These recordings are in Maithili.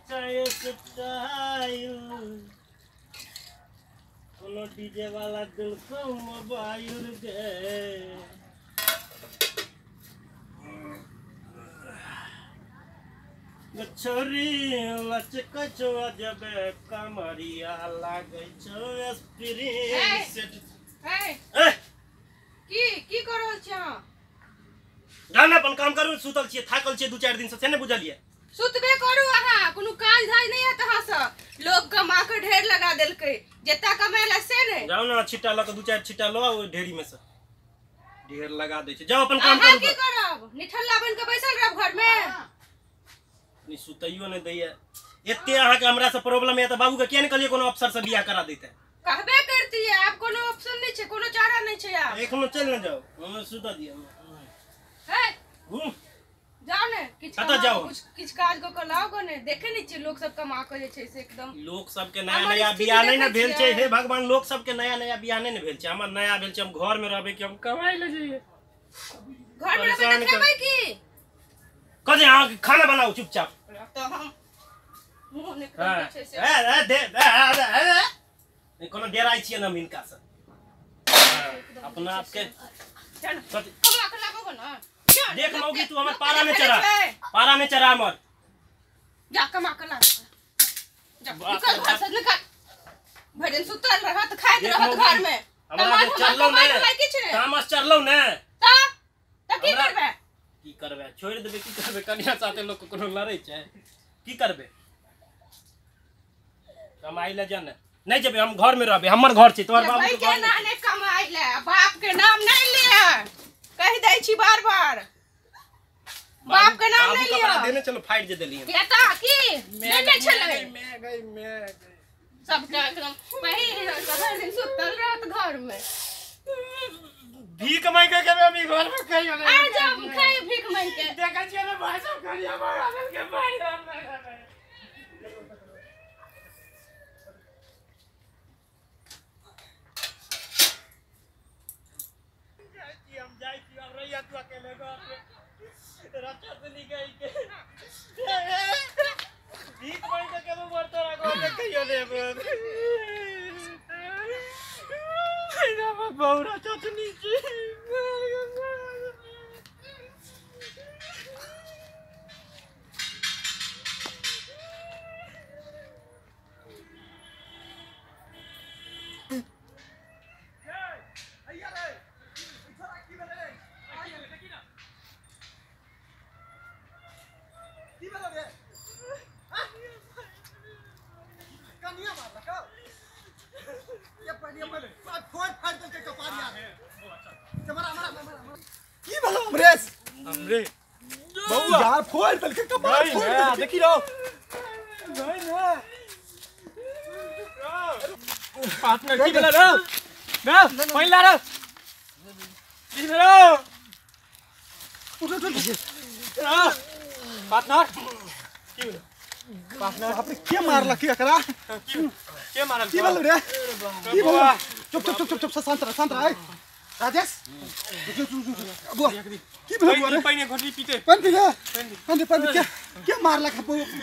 छै स्टाइल कोनो डीजे वाला दिल को मोबाइल गे। छोरी लचकै छौ अजबे कमरिया लागै छौ स्प्रिंग सेट। ए की की कर रहल छी अहाँ? जाना अपन काम करू, सुतल छियै, थाकल छियै 2-4 दिन से, से नहि बुझलियै? सुतबे करू अहाँ, कोनो काज धाज नहि हैत अहाँ से। लोक कमा के ढेर लगा देलकै, जता कमेला से नहि। जाउ ने छिट्टा लऽ के 2-4 छिट्टा लऽ आउ ढेरी में से, ढेर लगा दै छै। जाउ अपन काम करू। अहाँ की करब? निठल्ला बन के बैसल रहब घर में? नहीं सुतैयो नहि दैया। एते अहाँके हमरा से प्रॉब्लम है तऽ बाबू के किया नहि कहलियै कोनो अफसर से बियाह करा दैते? कहबे करतियै, आब कोनो ऑप्शन नहि छै, कोनो चारा नहि छै आब। एखनो चलि ने जाउ, हमरा सुतऽ दिअ। हे घूम जाउ ने, किछु कतऽ जाउ? कुछ किछु काज कऽ के लाउ गो ने। देखे नहि छियै लोक सब कमा के जे छै से एकदम। लोक सबके नया हमर नया स्थिति बियाह नहि ने देखै भेल छै। छियै। हे भगवान, लोक सबके नया नया बियाह नहि ने भेल छै। हमर नया भेल छै, हम घर में रहबै कि हम कमाइ लए जइयै? घर में रहबै परेशान तऽ खेबै की? कहै अहाँ खाना बनाउ चुपचाप। तऽ हम मुँह नहि हाँ। छै से। ए, ए, दे, ए, ए, ए, ए। नहि, कोनो डेराइ छियै ने हम हिनका से। हाँ, अपना आपके चल, कथी? कमा के लाबो ने। चल, देख लोक मौगी, के- तू हमर लोक के पारा नहि देखै चढ़ा, छै। पारा नहि चढ़ा हमर। जा कमा के ला। जा बाप निकल रे घर बाप। से, निकल। भरि दिन सुतल रहत, खाइत देख रहत मौगी, घर में। हमरा कमाइ जे धमाइ चढ़लौ कमाइ ने, धमाइ किछु नहि। तामस चढ़लौ ने। तऽ की हमरा- करबै? की करबै? छोड़ि देबै। की करबै? कनिया साथे लोक कोनो लड़ै छै? की करबै? कमाइ लए जा ने। नहि जेबै हम, घर में रहबै, हमर घर छै, तोहर बाबू जेबै के घर केना नहि नहि कमाइ लए? बाप के नाम नहि लिअ, कहि दै छी बार बार। छै। बाप के नाम बाबू नहि कपड़ा लिअ। देने चलो, फाड़ि जे देलियै। एता की देने छलै मैं गई, मैं गई। सबटा एकदम पहिर के भरि दिन सुतल रहत घर में। भीख मांगि के खेबै हम ई घर में कहियो नहि। आ जाउ खाइ भीख मांगि के। देखै छियै ने भाई सब करिया मार के मारि। हम जाइ छी, आब रहिया तू अकेले घर में। राक्षसनी गई के भीख मांगि के खेबै मर तोरा घर में कहियो नहि एबै। बहु राक्षसनी छै। की भेलो रे? कनिया मारलक ये पहले पहले फोड़ फाड़ देलकै कपार यार। मारा मारा मारा मारा। की भेलो अमरेश? हमरे बउआ यार फोड़ देलकै कपार, नहीं फोड़ ने देलकै। देखी रहो नहीं ने पार्टनर की भेलो रे? ना पानि ला रे। की भेलो? उठ उठ उठ। पार्टनर की भेलो पार्टनर? बाप रे, के मारलक एकरा? के मारल? की भेलो रे? की भेलो? चुप चुप चुप चुप चुप, शांत रह, शांत रह। राजेश, रुक रुक रुक रुक। बुआ, की भेलो बुआ रे? पानि घोटी पीते। पानि पी ले, पानि पानि। के के मारलक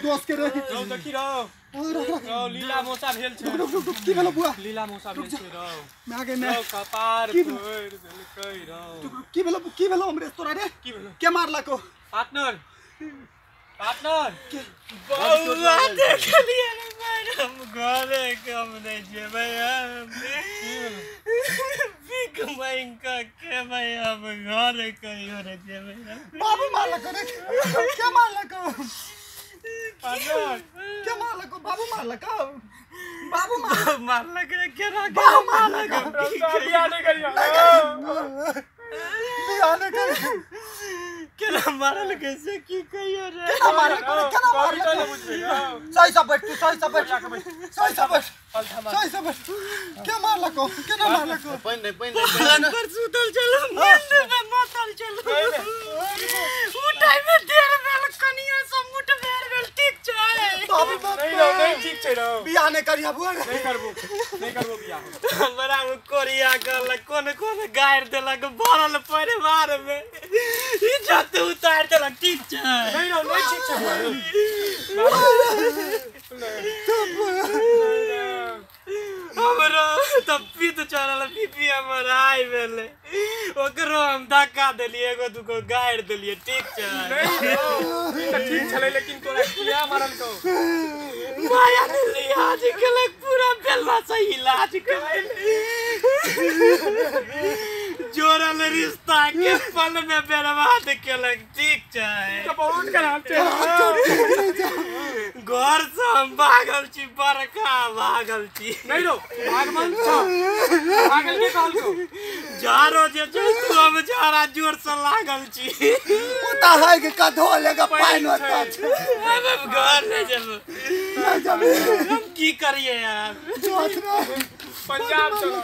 दोस्त के रे? रौ देखी रौ। ओ, रख रख। रौ लीला मौसा भेल छै। रुक रुक रुक रुक। की भेलो बुआ? लीला मौसा भेल छै रौ। मैं आ गई मैं। रौ कपार की भेलो? फोड़ि देलकै रौ। रुक रुक, की भेलो? की भेलो अमरेश तोरा रे? की भेलो? के मारलक ओ? पार्टनर पार्टनर बौआ देखलियै रे मार, हम घरे के हम नहि जेबै। हम भीख मांगि के खेबै, हम घरे कहियो नहि जेबै। बाबू मारलक रे? के मारलक ओ? पार्टनर के मारलक ओ? बाबू मारलक ओ? बाबू मार मारलक रे केना? बाबू मारलक ओ? बियाह नहि करियो। बियाह नहि करियो। केना मारलकै से की कहियो रे? केना मारलक रे? केना मारलक? सही से बैठ तू, सही से बैठ, सही से बैठ, सही से बैठ। के मारलक ओ? केना मारलक ओ? पानि नहि, पानि नहि। पलंग पर सुतल छलहुँ, नींद में मातल छलहुँ। उठै में देर भेल, कनिया से मुठभेड़ भेल। ठीक छै। बाप रे नहीं रहो नहीं ठीक छै रहो बियाह नहीं करिया बुआ नहीं करबो नहीं करबो बियाह हमरा कोरिया गल कोन कोन गारि देलक भरल परिवार में इज्जत उतार देलक ठीक छै नहीं रहो नहीं ठीक छै हमरो त पीत चढ़ल बीपी हमर हाई भेलै ओकरो हम धक्का देलियै एगो दूगो गारि देलियै ठीक छै नहीं रहो त ठीक छलै लेकिन तोरा किया मारल को माया ने लिहाज केलक पूरा बेलना से इलाज केलक जोड़ल रिश्ता के पल में बर्बाद केलक ठीक छै त बहुत खराब छै घर से हम भागल छी बड़का भागल छी नहीं रो भागमन छ भागल के कहल को झारो जे छै तू हम झारा जोर से लागल छी ओता है के कधो लेगा पानि होता छै हम घर नहीं जेबै नहीं जेबै हम की करिए यार पंजाब चलो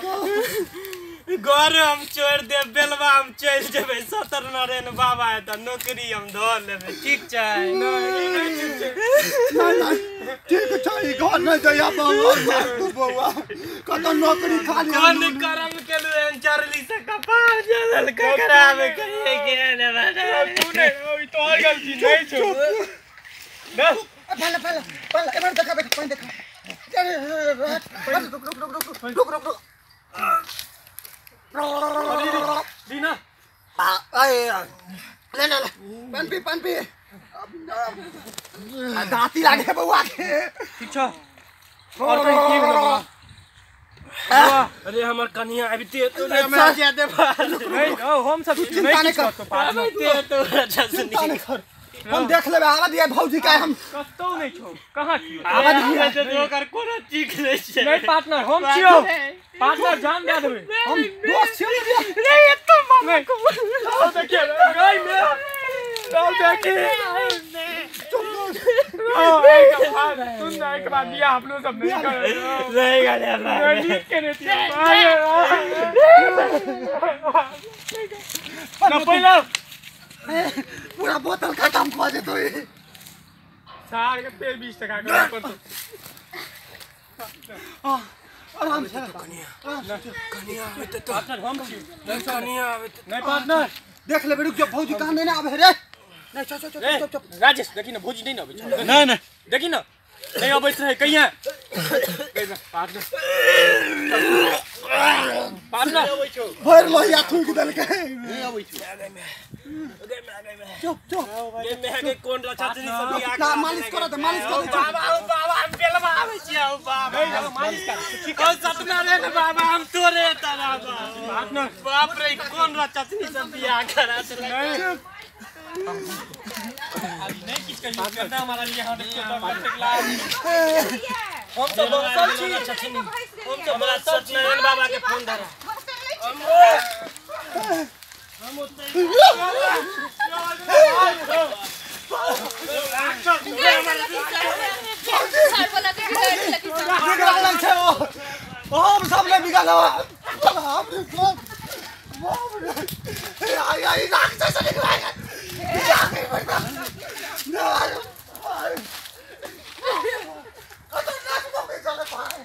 घर हम छोड़ देब बेलवा हम चलि जेबै सत्यनारायण बाबा एतऽ नौकरी हम धऽ लेबै ठीक छै नहीं नहीं ठीक छै नहीं ठीक छै ई घर नहीं जइया बौआ तू बौआ कतऽ नौकरी खाली कोन करम केलु एहन चरली से कपार जलल ककरा में कहिए के ने तू नहीं ई तोहर गलती नहीं छौ बस पहले पहले पहले एमहर देखा देखा पानि देखा अरे रुक रुक रुक रुक रुक रुक रुक दीना आए ले ले ले पान पी दांती लागे बौआ के ठीक छ और कहीं की भेलो बौआ अरे हमर कनिया आबिते तो हमरा जा दे नहीं हम सब चिंता नहीं कर आबिते तो अच्छा चिंता नहीं कर हम देख लेबै आवा दिया भौजी का हम कतौ नहीं छौ कहां छियौ आवा दिया तो ओकर कोनो ठीक नहीं छै नहीं पार्टनर हम छियौ पार्टनर जान दे देबै हम दोस्त छियौ ने रे एतो मामा को आओ देखिए गाय में आओ देखिए आओ एक बार सुन ना एक बार बियाह अपनो सब नहीं कर नहीं गले नहीं के नहीं ना पहिला पूरा बोतल खत्म कऽ देतौ ई सार के तेल 20 टका के ऊपर तो आराम से कनिया कनिया आबे तो पार्टनर हम छी कनिया आबे नहीं पार्टनर देख लेबै रुक जो भौजी कहाँ नहीं आबे रे नहीं चल चल चल चल राजेश देखी ना भौजी नहीं ना आबै छै नहीं नहीं देखी ना नहीं अबैत रहे कहिया पार्टनर पार्टनर भरि लोहिया थूकि देलकै नहीं आबै छै चुप चुप गे में के कोन रचा सब बियाह मालिश कर दे मालिश कर दे बाबा बाबा हम बेलवा आबै छी आओ बाबा नहीं मालिश कर ठीक ओ सत्यनारायण बाबा हम तोरे तारा पार्टनर बाप रे कोन रचा सब बियाह करा देलक नहीं अभी नहीं किछ कहियो करना हमारा लिए हां देखियो तो हम तो बसल छी हम तो बड़ा सत्यनारायण बाबा के फोन धरा हम ओतै बिगड़ल छै ओ हम सब ले बिगड़ल बाप रे बाप बाप रे आई आई राक्षस निकला है खतरनाक मम्मी चले भाई।